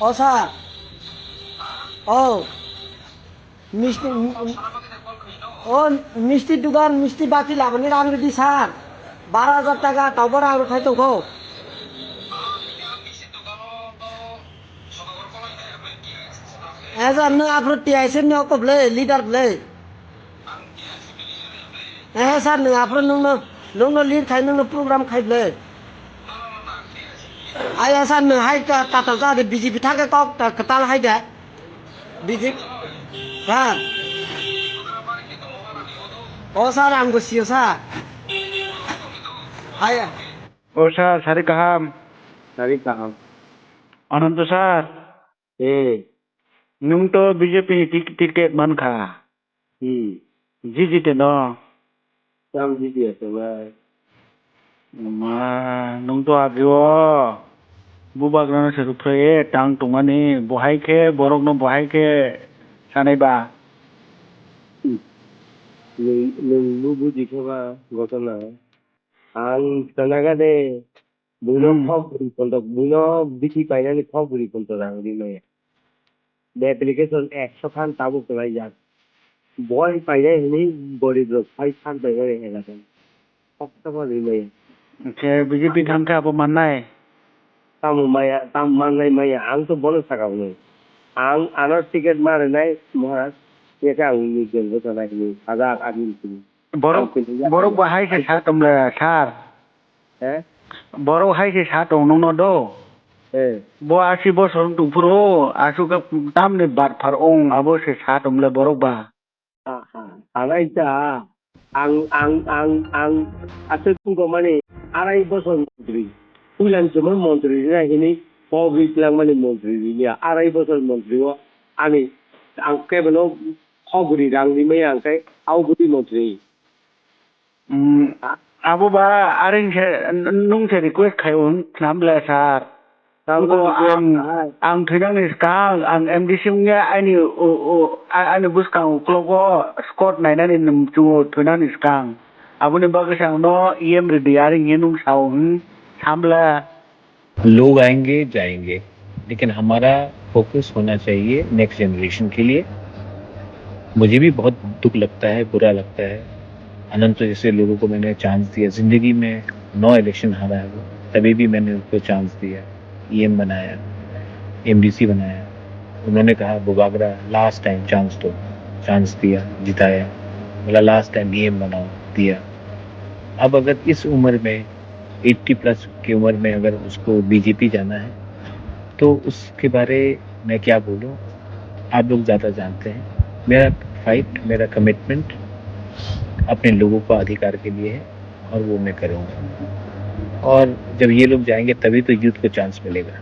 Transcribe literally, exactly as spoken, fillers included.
O sir. O. Misti, o misti dugan, misti bati labani rang ridi sir. Baro hajar taka tobo rang rwthai tongkho. E sir, nwng aphuru T I C ni oko bwle, leader bwle. Eh, sir, nwng aphuru nwngno, nwngno lead khai, nwngno program khai bwle. Aya, sir, nwng hai ta, tatal ta de B J P thangkhe kok ta kwtal hai de. B J P, ha. O, sir, ang bo sio, sir. Aya. O, sir, sari kaham. Sari kaham. Ananto, sir. Eh. Nwng to B J P ni tik-, ticket mankha. Hmm. Jiji te no. Tang jiji ya tong ai. Ma, nwng to agi o. Bubagra no se rupre tang tongmani, bohai khe, borok no bohai khe sanai ba. Hmm. Nwng, nwng bo buji khe ba, gotona. Ang sanaga de. Buino Hmm. Kok bwrwi kontok, buino bisi painani kok bwrwi kontok rang ri maya. Be application ekso khan tabuk kwlai jak. Boi painai hwnwi gorib rok phai san painani hela khe. Kok tamo ri maya. Khe B J P thang khe abo mannai? Tamo maya, tamo mannai maya, ang to bono saka hwnwi. Ang ano ticket ma rwnai, Maharaj, ye khe ang ni jel bo tongnai hwnwi, sajak ani hwnwi. Borok, ang kwlai jak borok khe. Bahai khe sa tong le, sir. He? Borok hai se sa tong nungno do. He. Bo asi bosor wng tong phuru, aswk khe tamni barphar wng, abo se sa tong le borok ba. Aha, alai ta. Ang, ang, ang, ang, aswk wngkha mani arai bosor montri. Puilan chumui montri rina hini, kok ri twlang mani montri riya. Arai bosor montri o ani, ang kebono kok ri rang rimai ang khe, au bwtwi montri. Mm, abo ba, aring se, n-, nung se request khai un, snam le sir. Tamo Bo ang, ang thwinani skang, ang M D C wngya, aini, o, o, a-, aini bwskang uklogo Scott nainani nung chungo thwinani skang. Aboni bagwi se ang no E M ridi, aring hinwi nung sao, hmm, samla. लोग आएंगे, जाएंगे, लेकिन हमारा फोकस होना चाहिए next generation के लिए। मुझे भी बहुत दुख लगता है, बुरा लगता है। अनंत जैसे लोगों को मैंने चांस दिया, जिंदगी में नौ इलेक्शन हारा है वो, तभी भी मैंने उसको चांस दिया, ईएम बनाया, एमडीसी बनाया। उन्होंने कहा, "बुबागरा, लास्ट टाइम चांस दो।" चांस दिया, जिताया, बोला, "लास्ट टाइम ईएम बनाओ", दिया। अब अगर इस उम्र में एटी प्लस की उम्र में अगर उसको बीजेपी जाना है, तो उसके बारे में क्या बोलूं, आप लोग ज़्यादा जानते हैं। मेरा फाइट, मेरा कमिटमेंट अपने लोगों का अधिकार के लिए है और वो मैं करूँगा। और जब ये लोग जाएंगे, तभी तो यूथ को चांस मिलेगा।